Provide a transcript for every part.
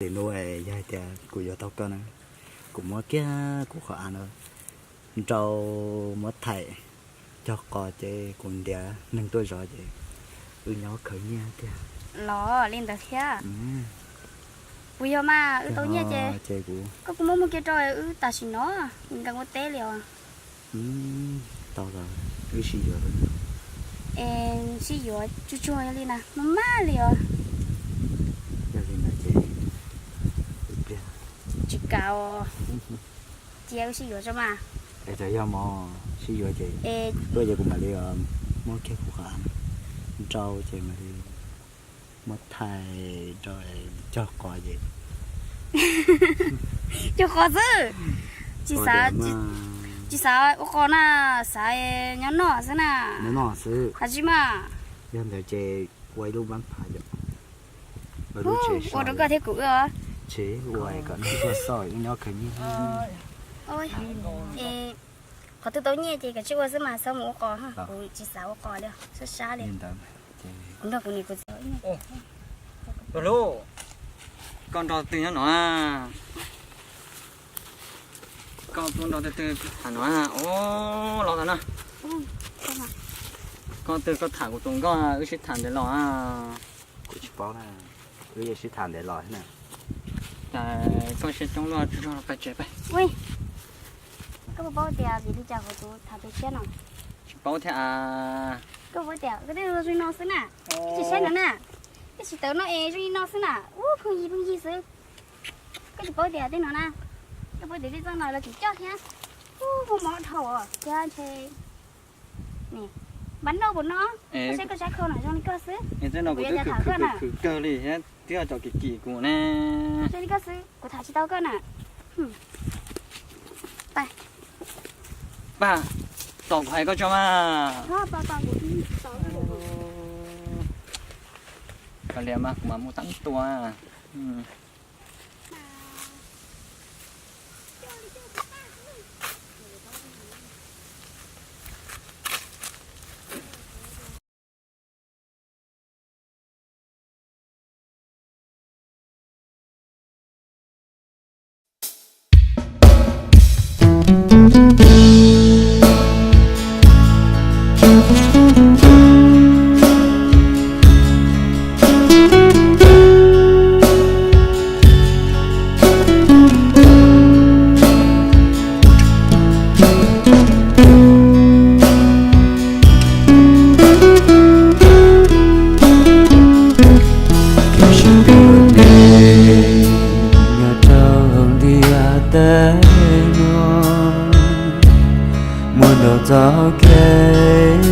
Ces hnub yog hais tias kuv yuav tau koj na, kuv muab kiag kuv qhov av no rau muab thaim cog qos ces kuv ntiav neeg tuaj zov ces wb nyob khawv nyiaj tiag. Los li ntawd thiab. Kuv yog mas wb tau nyiaj ces koj kuj muab muag kiag rau wb tam sim no, nkees ua teb li os. Tau los wb sib yuav. Es sib yuav tsuag tsuag li na, maj maj li os. Yog li ntawd ces ib pliag tsis kav cia wb sib yuav tso mas. Es txawm yog mas sib yuav ces, tuaj ces kuv mam li muab kiag kuv qhov av rau ces mam li muab thaim rau cog qos ces. Cog qos xwb, tsis xav, tsis xav ua qos na, xav nyob noj xwb na. Nyob noj xwb. Has tsis mas. Yog ntawd ces ua ib lub npab phav yom. Ua rau koj thiab kuv wb os. Tsis ua kom neeg tuaj xauj wb nyob khawv nyiaj. Qhov twg tau nyiaj ces kav tsij ua xwb mas, txhob mus ua qos, kuv tsis xav ua qos li, sab sab li. Kuv nrog kuv niam kuv txiv. Tus hlub, koj nrog twg nyob no? Koj tuaj nrog twg tham no? Os, los ntawm no. Koj twg koj tham kuv tus nkauj, wb sib tham ntev los. Kuv tsis paub na, wb yeej sib tham ntev los thiab na. Cas koj siab coob luaj, tsuag tsuag los pais tsev peb. Koj puas paub tias vim li cas kuv tus tham pes tshiab no? Tsis paub thiab as. Koj puas paub tias koj tej zoo li no xwb na, tsis saib no na, tej tsis tawv no es zoo li no xwb na, ub phooj ywg phooj ywg xwb. Koj tsis paub tias tej no na, koj paub tias tej txoj no lawv tseem coj thiab, ub muaj mob dhau thiab ntshe. Npab noj puas no, koj saib koj sab khau no zoo li koj xwb. Kuv yuav tham koj na. Khwv kawg li thiab, twb cov kim kim kuv ne. Zoo li koj xwb, kuv tham tsis tau koj na. Pab, tos kuv hais koj tso mas. Koj liam mas kuv mam mus teeb tua. Kev sib pib ua neej nyob rau hauv ntiaj teb no, muaj ntau txoj kev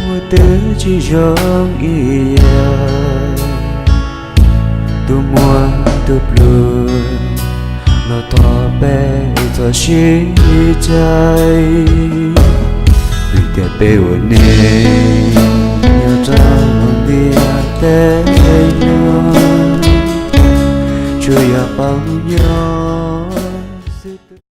ua twb tsis zoo ib yam. Tus muaj tus pluag los thov peb txhob sib cai, vim tias peb ua neej nyob rau hauv ntiaj teb no, tsuas yog paub nyob xwb.